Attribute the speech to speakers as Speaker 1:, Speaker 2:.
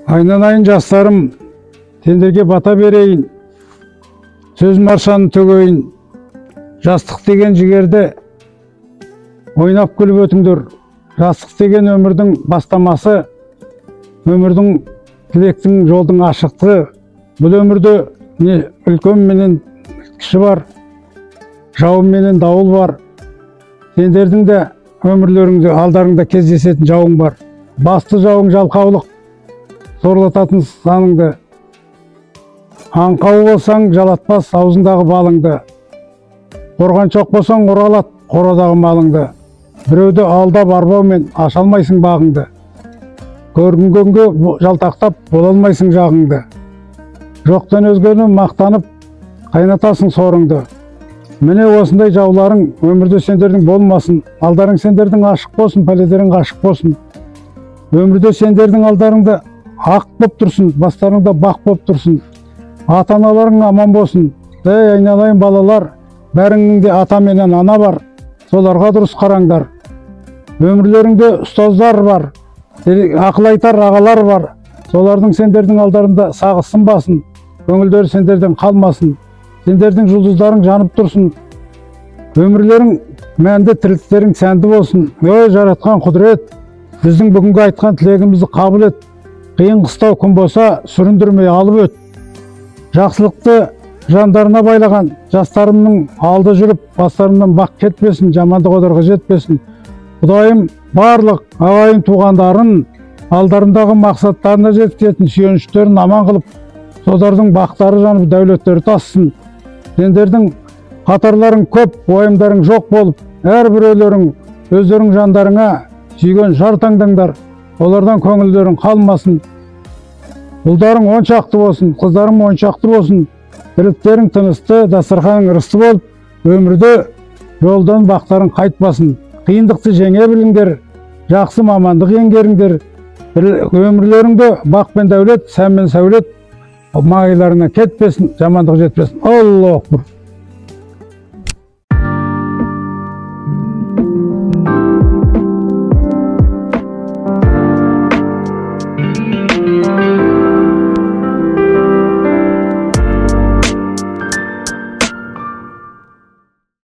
Speaker 1: Айналайын жастарым, сендерге бата берейін, сөз маршаны төгейін. Жастық деген жігерді ойнап күліп өтіңдер. Жастық деген өмірдің бастамасы, өмірдің тілектің жолдың ашықтығы. Бұл өмірде не үлкен менен кіші бар, жауын менен дауыл бар. Сендердің де өмірлеріңде алдарыңда кездесетін жауың бар. Басты жауың жалқаулық, сорлататын саныңды. Аңқау болсаң жалатпас аузындағы балыңды. Қорғаншақ болсаң оралат қорадағы малыңды. Біреуді алдап арбаумен аша алмайсың бағыңды. Көрінгенге жалтақтап бола алмайсың жағыңды. Жоқтан өзгені мақтанып қайнатасың сорыңды. Міне осындай жауларың өмірде сендердің болмасын. Алдарың сендердің ашық болсын, пәлелерің ғашық болсын. Өмірде сендердің алдарыңда ақ боп тұрсын, бастарыңда бақ боп тұрсын. Ата-аналарың аман болсын. Ей, айналайын балалар, бәріңнің де ата менен ана бар, соларға дұрыс қараңдар. Өмірлеріңде ұстаздар бар, ақыл айтар ағалар бар. Солардың сендердің алдарында сағы сынбасын, көңілдері сендерден қалмасын. Сендердің жұлдыздарың жанып тұрсын. Өмірлерің мәнді, тірліктерің сәнді болсын. Ой, жаратқан құдірет, біздің бүгінгі айтқан тілегімізді қабыл ет. Қиын қыстау күн болса, сүріндірмей алып өт. Жақсылықты жандарына байлаған жастарымның алды жүріп, бастарымнан бақ кетпесін, жамандық оларға жетпесін. Құдайым барлық ағайын туғандарын алдарындағы мақсаттарына жеткізетін сүйеніштерін аман қылып, солардың бақтары жанып, дәулеттері тассын. Сендердің қатарларың көп, уайымдарың жоқ болып, әрбіреулерің өздерің жандарыңа сүйген жар таңдаңдар, олардан көңілдерің қалмасын. Ұлдарың он шақты болсын, қыздарың он шақты болсын. Тірліктерің тынысты, дастарханың ырысты болып, өмірде жолдан бақтарың қайтпасын. Қиындықты жеңе біліңдер, жақсы мамандық еңгеріңдер. Өмірлеріңде бақ пен дәулет, сән мен сәулет маңайларына кетпесін, жамандық жетпесін. Аллаху акбар.